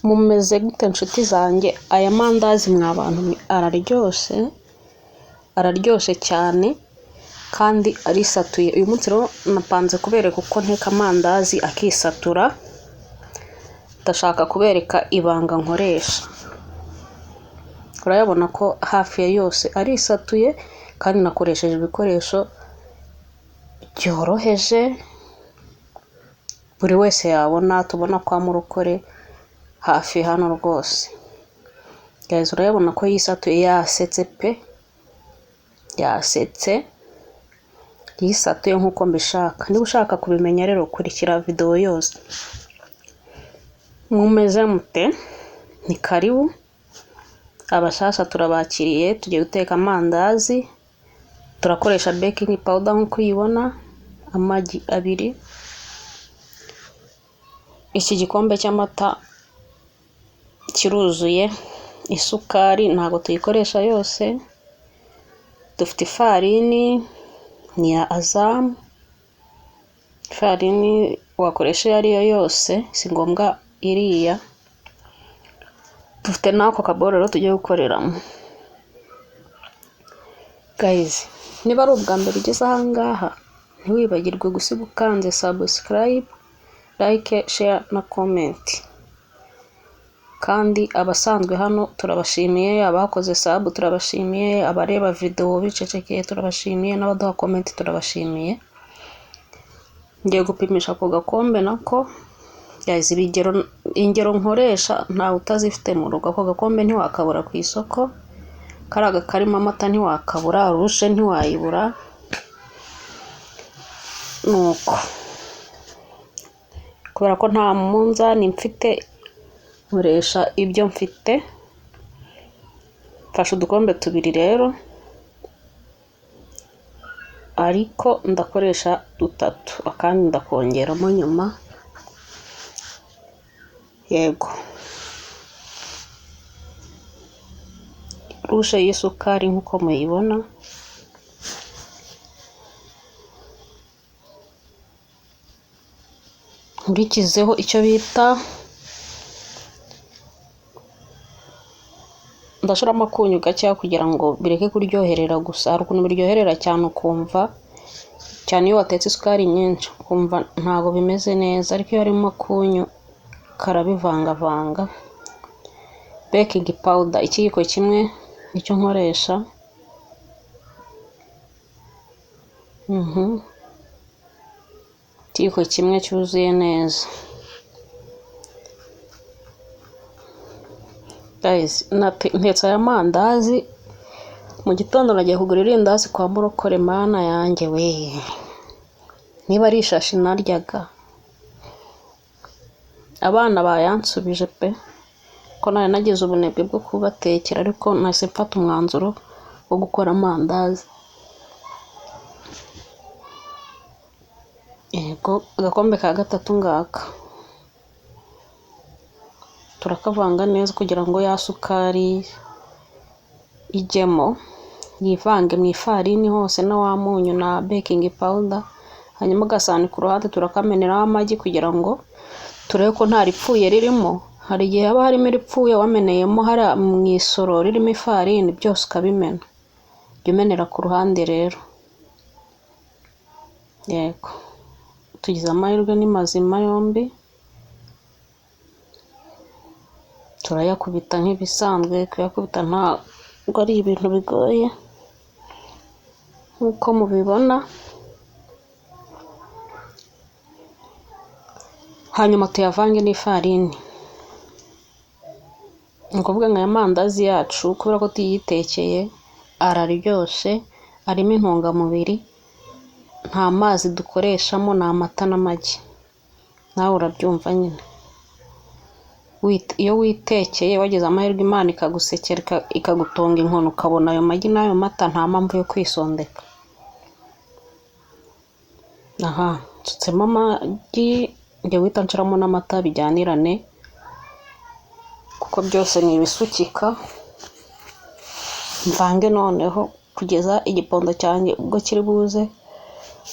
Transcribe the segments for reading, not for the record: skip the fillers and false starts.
Mumeze gute nshuti zanjye? Aya mandazi mwa bantu mwe araryoshye, araryoshye cyane kandi arisatuye. Uyu munsi rero napanze kubereka uko nteka amandazi akisatura, ndashaka kubereka ibanga nkoresha. Urayabona ko hafi ya yose arisatuye kandi nakoresheje ibikoresho byoroheje buri wese yabona, tubona kwa murokore hafi hano rwose. Guys, urayabona ko yisatuye, yasetse pe, yasetse, yisatuye nk'uko mbishaka. Niba ushaka kubimenya rero kurikira video yose. Mumeze mute? Ni karibu. Abashasha turabakiriye, tugiye guteka amandazi. Turakoresha baking powder nk'uko uyibona, amagi abiri, iki gikombe cy'amata kiruzuye, isukari ntabwo tuyikoresha yose, dufite ifarini ni iya Azamu, ifarini wakoresha iyo ariyo yose si ngombwa iriya, dufite n'ako kaboro rero tugiye gukoreramo. Guys, niba ari ubwa mbere ugeze aha ngaha, ntiwibagirwe gusiga ukanze subscribe, like, share na comment. Kandi abasanzwe hano turabashimiye, abakoze sub turabashimiye, abareba video bicecekeye turabashimiye, n'abaduha comment turabashimiye. Ngiye gupimisha ako gakombe nako, guys, ibigero, ingero nkoresha ntawe utazifite mu rugo. Ako gakombe ntiwakabura ku isoko, kariya karimo amata ntiwakabura, louche ntiwayibura, nuko kubera ko nta munzani mfite nkoresha ibyo mfite. Mfashe udukombe tubiri rero, ariko ndakoresha dutatu, akandi ndakongeramo nyuma. Yego, louche y'isukari nk'uko muyibona, nkurikizeho icyo bita, ndashiramo akunyu gakeya kugira ngo bireke kuryoherera gusa. Hari ukuntu biryoherera cyane ukumva, cyane iyo watetse isukari nyinshi ukumva ntabwo bimeze neza, ariko iyo harimo akunyu karabivangavanga. Baking powder ikiyiko kimwe nicyo nkoresha. Ikiyiko kimwe cyuzuye neza. Guys, ntetse aya mandazi mu gitondo, nagiye kugura irindazi kwa murokore, mana yanjye we, niba ari ishashi naryaga, abana bayansubije pe, ko nari nagize ubunebwe bwo kubatekera, ariko nahise mfata umwanzuro wo gukora amandazi. Yego, agakombe ka gatatu ngaka turakavanga neza kugira ngo ya sukari ijyemo, yivange mu ifarini hose na wa munyu na baking powder. Hanyuma agasahani ku ruhande turakameneraho amagi kugira ngo turebe ko nta ripfuye ririmo. Hari igihe haba harimo iripfuye wameneyemo hariya mu isoro ririmo ifarini, byose ukabimena. Jya umenera ku ruhande rero. Yego, tugize amahirwe ni mazima yombi, turayakubita nk'ibisanzwe. Kuyakubita ntabwo ari ibintu bigoye nk'uko mubibona. Hanyuma tuyavange n'ifarini. Ni ukuvuga ngo aya mandazi yacu kubera ko tuyitekeye araryoshye, arimo intungamubiri, nta mazi dukoreshamo, ni amata n'amagi. Nawe urabyumva nyine. Iyo witekeye wagize amahirwe Imana ikagusekera ikagutunga inkono ukabona ayo magi n'ayo mata, nta mpamvu yo kwisondeka. Aha nsutsemo amagi, njya guhita nshiramo n'amata bijyanirane, kuko byose ni ibisukika. Mvange noneho kugeza igipondo cyanjye ubwo kiri buze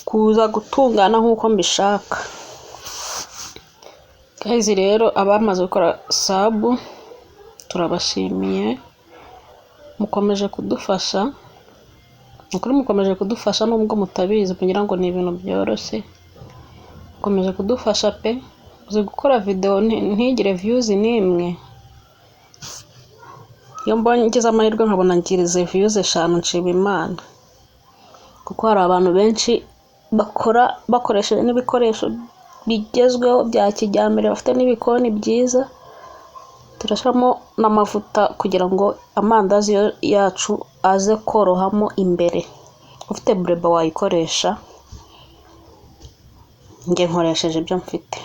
kuza gutungana nk'uko mbishaka. Guys rero, abamaze gukora sub turabashimiye, mukomeje kudufasha, ukuri mukomeje kudufasha nubwo mutabizi kugira ngo ni ibintu byoroshye, mukomeje kudufasha pe. Uzi gukora video ntigire views n'imwe? Iyo mbonye ngize amahirwe nkabona ngirize views 5, nshima Imana, kuko hari abantu benshi bakora bakoresheje n'ibikoresho bigezweho bya kijyambere, bafite n'ibikoni byiza. Turashyiramo n'amavuta kugira ngo amandazi yacu aze korohamo imbere. Ufite beurre wayikoresha, njye nkoresheje ibyo mfite.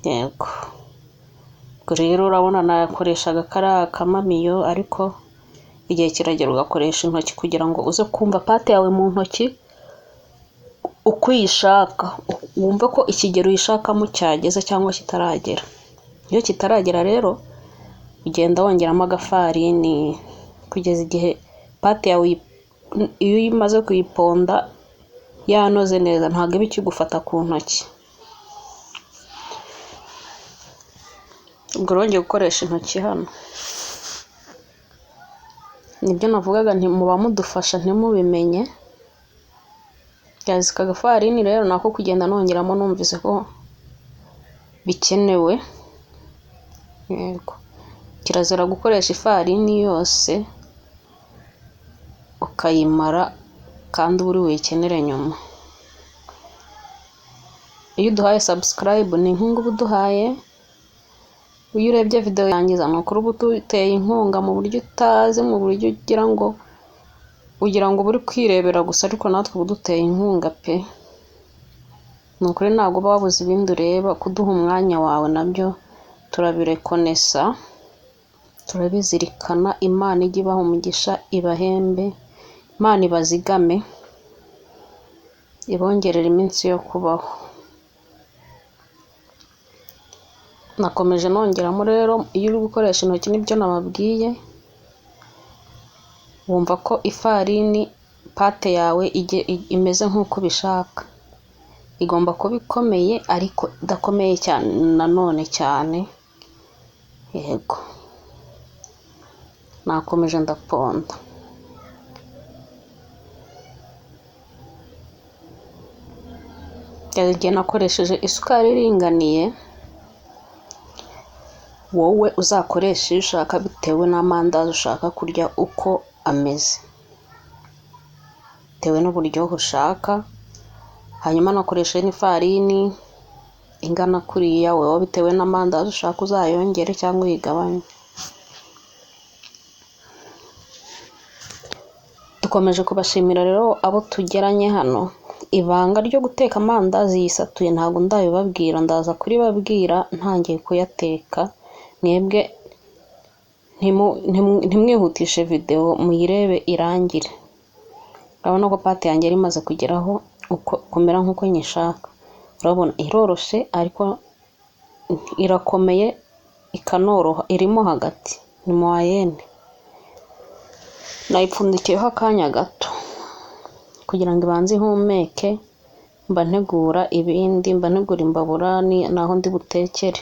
Yego, ubwo rero urabona nakoreshaga kariya kamamiyo, ariko igihe kiragera ugakoresha intoki kugira ngo uze kumva pâte yawe mu ntoki uko uyishaka, wumve ko ikigero uyishakamo cyageze cyangwa kitaragera. Iyo kitaragera rero ugenda wongeramo agafarini kugeza igihe pâte yawe, iyo umaze kuyiponda yanoze neza, ntabwo iba ikigufata ku ntoki. Ubwo rero ngiye gukoresha intoki hano. Nibyo navugaga nti muba mudufasha ntimubimenye. Guys, aka gafarini rero nako kugenda nongeramo numvise ko bikenewe. Yego, kirazira gukoresha ifarini yose ukayimara kandi uba uri buyikenere nyuma. Iyo uduhaye subscribe ni inkunga uba uduhaye. Iyo urebye video yangiza ni ukuri uba uduteye inkunga mu buryo utazi, mu buryo ugira ngo uba uri kwirebera gusa, ariko natwe uba uduteye inkunga pe. Ni ukuri ntabwo uba wabuze ibindi ureba, kuduha umwanya wawe nabyo turabirekonesa, turabizirikana. Imana ijye ibaha umugisha, ibahembe, Imana ibazigame, ibongerere iminsi yo kubaho. Nakomeje nongeramo rero. Iyo uri gukoresha intoki, nibyo nababwiye, wumva ko ifarini pâte yawe imeze nk'uko ubishaka. Igomba kuba ikomeye ariko idakomeye cyane nanone cyane. Yego, nakomeje ndaponda. Igihe nakoresheje isukari iringaniye, wowe uzakoresha iyo ushaka bitewe n'amandazi ushaka kurya uko ameze, bitewe n'uburyohe ushaka. Hanyuma nakoresheje n'ifarini ingana kuriya, wowe bitewe n'amandazi ushaka uzayongere cyangwa uyigabanye. Dukomeje kubashimira rero abo tugeranye hano. Ibanga ryo guteka amandazi yisatuye ntabwo ndabibabwira, ndaza kuribabwira ntangiye kuyateka. Mwebwe ntimwihutishe videwo, muyirebe irangire. Urabona ko pâte yanjye yari imaze kugeraho uko kumera nk'uko nyishaka. Urabona iroroshye ariko irakomeye ikanoroha, irimo hagati, ni moyenne. Nayipfundikiyeho akanya gato kugira ngo ibanze ihumeke, mba ntegura ibindi, mba ntegura imbabura n'aho ndi butekere.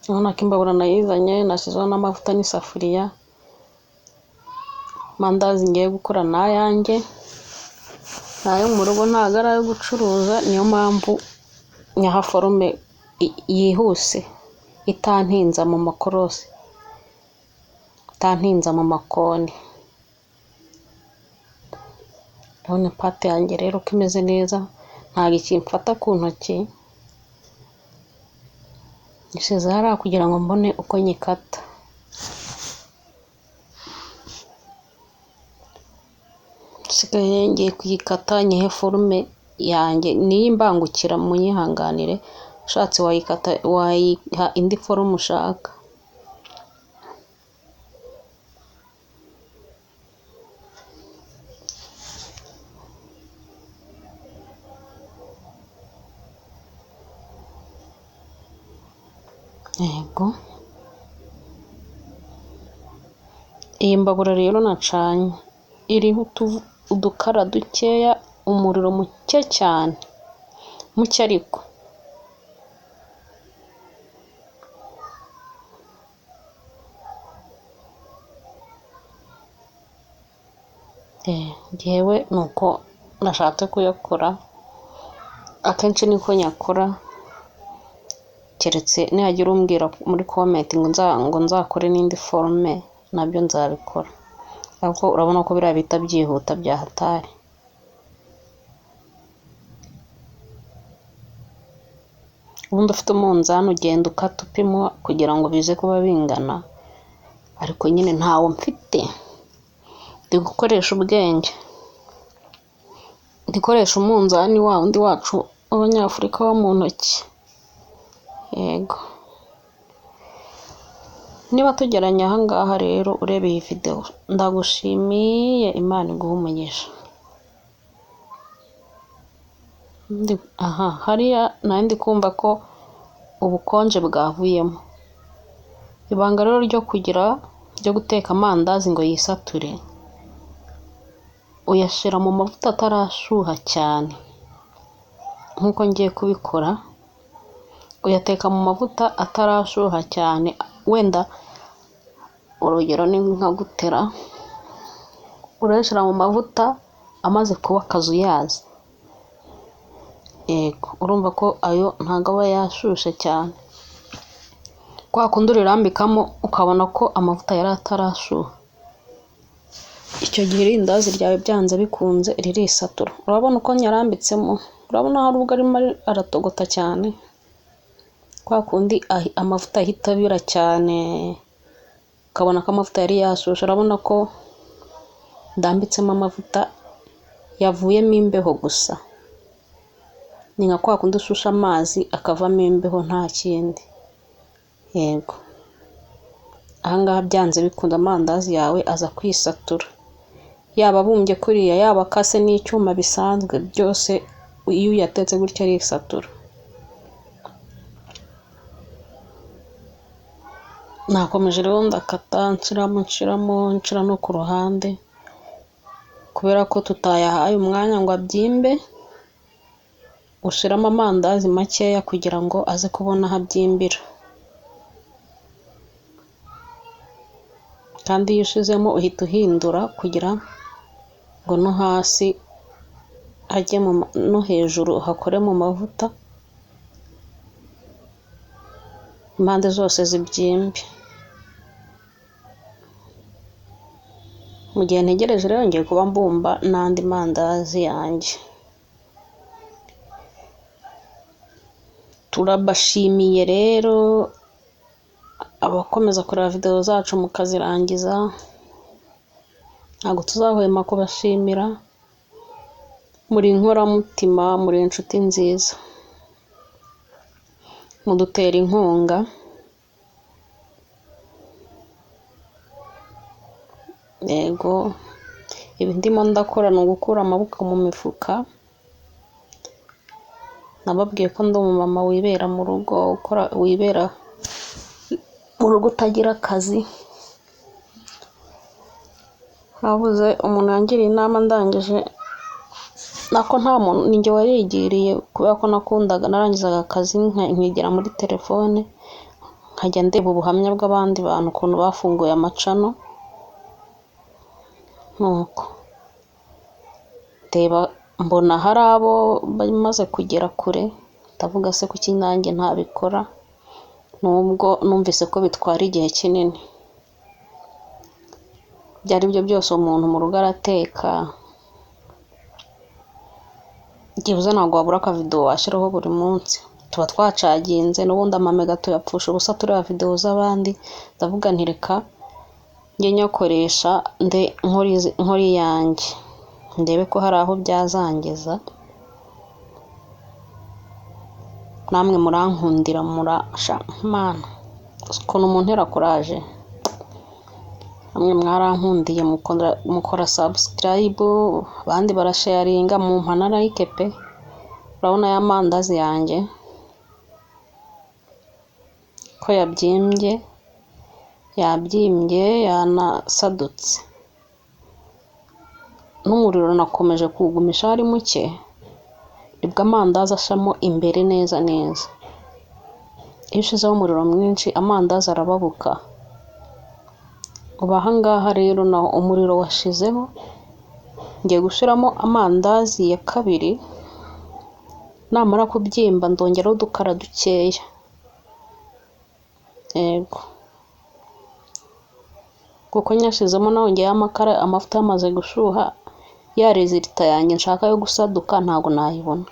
Urabona ko imbabura nayizanye, nashyizeho n'amavuta n'isafuriya. Amandazi ngiye gukora ni ayanjye, ni ayo mu rugo, ntabwo ari ayo gucuruza, niyo mpamvu nyaha forme yihuse, itantinza mu makorosi, itantinza mu makoni. Urabona pâte yanjye rero ko imeze neza, ntabwo ikimfata ku ntoki. Nyishyize hariya kugira ngo mbone uko nyikata. Nsigaye ngiye kuyikata nyihe forme yanjye, niyo imbangukira munyihanganire, ushatse wayikata wayiha indi forme ushaka. Yego, iyi mbabura rero nacanye iriho udukara dukeya, umuriro muke cyane, muke ariko. Njyewe ni uko nashatse kuyakora, akenshi niko nyakora, keretse nihagira umbwira muri comment ngo nzakore n'indi forme, nabyo nzabikora. Ariko urabona ko biriya bihita byihuta bya hatari. Ubundi ufite umunzani ugenda ukata upima kugira ngo bize kuba bingana, ariko nyine ntawo mfite, ndi gukoresha ubwenge, ndikoresha umunzani wa wundi wacu w'abanyafurika wo mu ntoki. Yego, niba tugeranye aha ngaha rero ureba iyi videwo, ndagushimiye, Imana iguhe umugisha. Aha hariya nari ndi kumva ko ubukonje bwavuyemo. Ibanga rero ryo guteka amandazi ngo yisature, uyashyira mu mavuta atarashyuha cyane nk'uko ngiye kubikora. Uyateka mu mavuta atarashyuha cyane, wenda urugero ni nka gutera, urayashyira mu mavuta amaze kuba akazuyazi. Yego, urumva ko ayo ntabwo aba yashyushye cyane. Kwa kundi urirambikamo ukabona ko amavuta yari atarashyuha, icyo gihe irindazi ryawe byanze bikunze ririsatura. Urabona uko nyarambitsemo, urabona hari ubwo arimo aratogota cyane, kwa kundi amavuta ahita abira cyane, ukabona ko amavuta yari yashyushye. Urabona ko ndambitsemo amavuta yavuyemo imbeho gusa, ni nka kwa kundi ushusha amazi akavamo imbeho nta kindi. Yego, aha ngaha byanze bikunze amandazi yawe aza kwisatura, yaba abumbye kuriya, yaba akase n'icyuma bisanzwe, byose iyo uyatetse gutya arisatura. Nakomeje rero ndakata, nshiramo nshiramo nshira no ku ruhande, kubera ko tutayahaye umwanya ngo abyimbe, ushiramo amandazi makeya kugira ngo aze kubona aho abyimbira. Kandi iyo ushizemo uhita uhindura kugira ngo no hasi hajye no hejuru hakore mu mavuta, impande zose zibyimbe. Mu gihe ntegereje rero ngiye kuba mbumba n'andi mandazi yanjye. Turabashimiye rero abakomeza kureba videwo zacu mukazirangiza, ntabwo tuzahwema kubashimira, muri inkoramutima, muri inshuti nziza, mudutera inkunga. Yego, ibi ndimo ndakora ni ugukura amaboko mu mifuka. Nababwiye ko ndi umumama wibera mu rugo, ukora wibera mu rugo utagira akazi. Habuze umuntu yangiriye inama ndangije, nako nta muntu, ni njye wayigiriye, kubera ko nakundaga, narangizaga akazi nkigira muri telefone, nkajya ndeba ubuhamya bw'abandi bantu ukuntu bafunguye amacano. Nuko ndeba mbona hari abo bamaze kugera kure, ndavuga se kuki nanjye ntabikora, nubwo numvise ko bitwara igihe kinini. Ibyo ari byo byose umuntu mu rugo arateka, byibuze ntabwo wabura akavidewo washyiraho buri munsi. Tuba twacaginze n'ubundi amamega tuyapfusha ubusa tureba videwo z'abandi, ndavuga nti reka njye nyakoresha nde nkora iyanjye, ndebe ko hari aho byazangeza. Namwe murankundira, murasha Mana ukuntu muntera kuraje, namwe mwarankundiye mukora subscribe, abandi barasharinga, mumpa na like pe. Urabona ya mandazi yanjye ko yabyimbye, yabyimbye yanasadutse. N'umuriro nakomeje kuwugumisha ari muke, nibwo amandazi ashamo imbere neza neza. Iyo ushizeho umuriro mwinshi amandazi arababuka. Ubu aha ngaha rero naho umuriro washizeho, ngiye gushyiramo amandazi ya kabiri, namara kubyimba ndongeraho udukara dukeya. Yego, kuko nyashizemo nongeyeho amakara, amavuta yamaze gushyuha, ya résultat yanjye nshaka yo gusaduka ntabwo nayibona,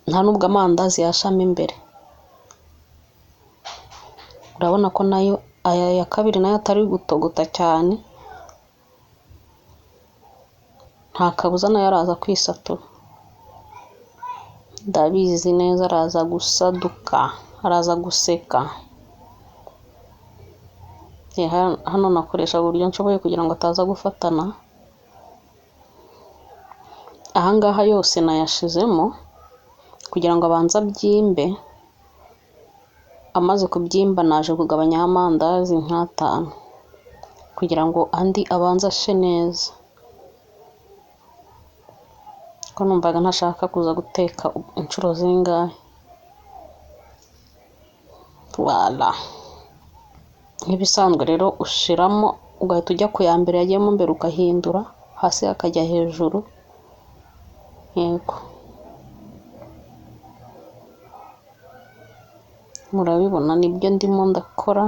nta nubwo amandazi yashamo imbere. Urabona ko nayo aya ya kabiri nayo atari gutogota cyane, nta kabuza nayo araza kwisatura. Ndabizi neza araza gusaduka, araza guseka. Hano nakoreshaga uburyo nshoboye kugira ngo ataza gufatana. Aha ngaha yose nayashizemo kugira ngo abanze abyimbe, amaze kubyimba naje kugabanyaho amandazi nk'atanu kugira ngo andi abanze ashe neza, kuko numvaga ntashaka kuza guteka inshuro zingahe. Voilà, nk'ibisanzwe rero ushiramo ugahita ujya ku ya mbere yagiyemo mbere ugahindura hasi hakajya hejuru. Yego, murabibona nibyo ndimo ndakora.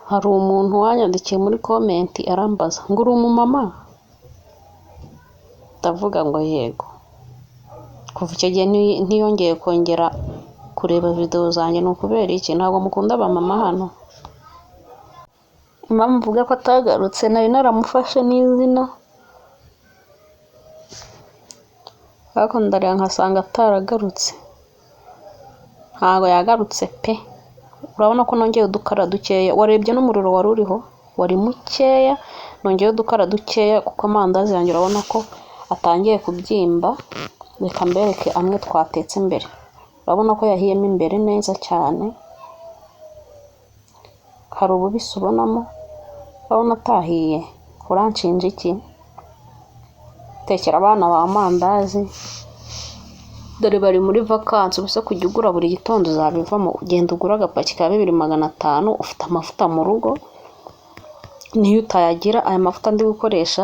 Hari umuntu wanyandikiye muri comment arambaza ngo uri umumama? Ndavuga ngo yego. Kuva icyo gihe ntiyongeye kongera kureba video zanjye. Ni ukubera iki? Ntabwo mukunda abamama hano? Impamvu mvuga ko atagarutse, nari naramufashe n'izina, ariko ndareba nkasanga ataragarutse. Ntabwo yagarutse pe. Urabona ko nongeye udukara dukeya, warebye n'umuriro wari uriho wari mukeya, nongeyeho udukara dukeya kuko amandazi yanjye urabona ko atangiye kubyimba. Reka mbereke amwe twatetse imbere, urabona ko yahiyemo imbere neza cyane, hari ububisi ubonamo, urabona atahiye. Uranshinja iki? Tekera abana ba amandazi, dore bari muri vakansi. Ubuse kujya ugura buri gitondo uzabivamo? Ugenda ugura agapaki ka 2500, ufite amavuta mu rugo, niyo utayagira aya mavuta ndi gukoresha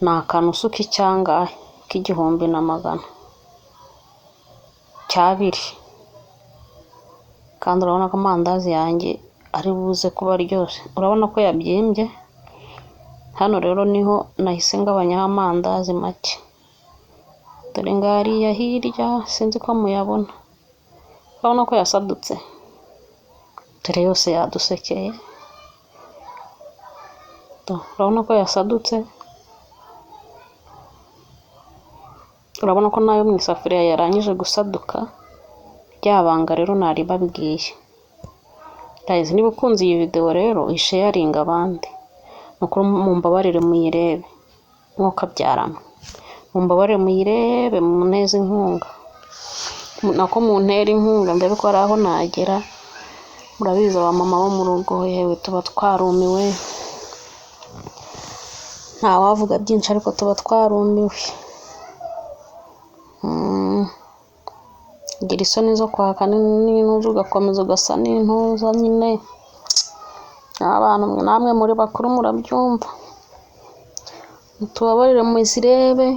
ni akantu usuka icyangahe k'1100 cyabiri, kandi urabona ko amandazi yanjye ari buze kuba aryoshye. Urabona ko yabyimbye. Hano rero niho nahise ngabanyaho amandazi make, dore ngariya hirya sinzi ko muyabona, urabona ko yasadutse, dore yose yadusekeye, urabona ko yasadutse. Urabona ko nayo mu isafuriya yarangije gusaduka. Rya banga rero naribabwiye. Guys, niba ukunze iyi video rero uyisharinge abandi, nukuri mumbabarire muyirebe, mwokabyarama, mumbabarire muyirebe, muneze inkunga, nako muntere inkunga ndebe ko hari aho nagera. Murabizi abamama bo mu rugo, yewe tuba twarumiwe, ntawavuga byinshi ariko tuba twarumiwe. Gira isoni zo kwaka n'intuza ugakomeza ugasa n'intuza nyine. Abantu namwe muri bakuru murabyumva, mutubabarire muzirebe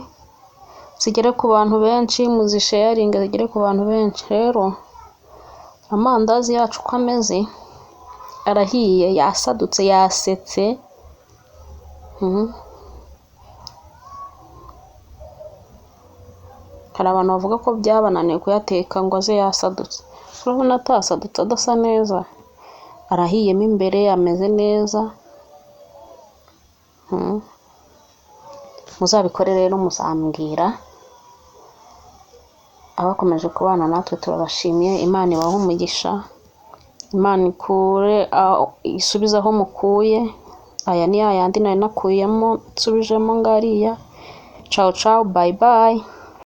zigere ku bantu benshi, muzisharinge zigere ku bantu benshi. Rero amandazi yacu uko ameze arahiye, yasadutse, yasetse. Hari abantu bavuga ko byabananiye kuyateka ngo aze yasadutse. Urabona atasadutse adasa neza, arahiyemo imbere ameze neza. Muzabikore rero muzambwira. Abakomeje kubana natwe turabashimiye, Imana ibahe umugisha, Imana ikure isubize aho mukuye. Aya ni yayandi nari nakuyemo nsubijemo ngariya. Ciao ciao, bye bye.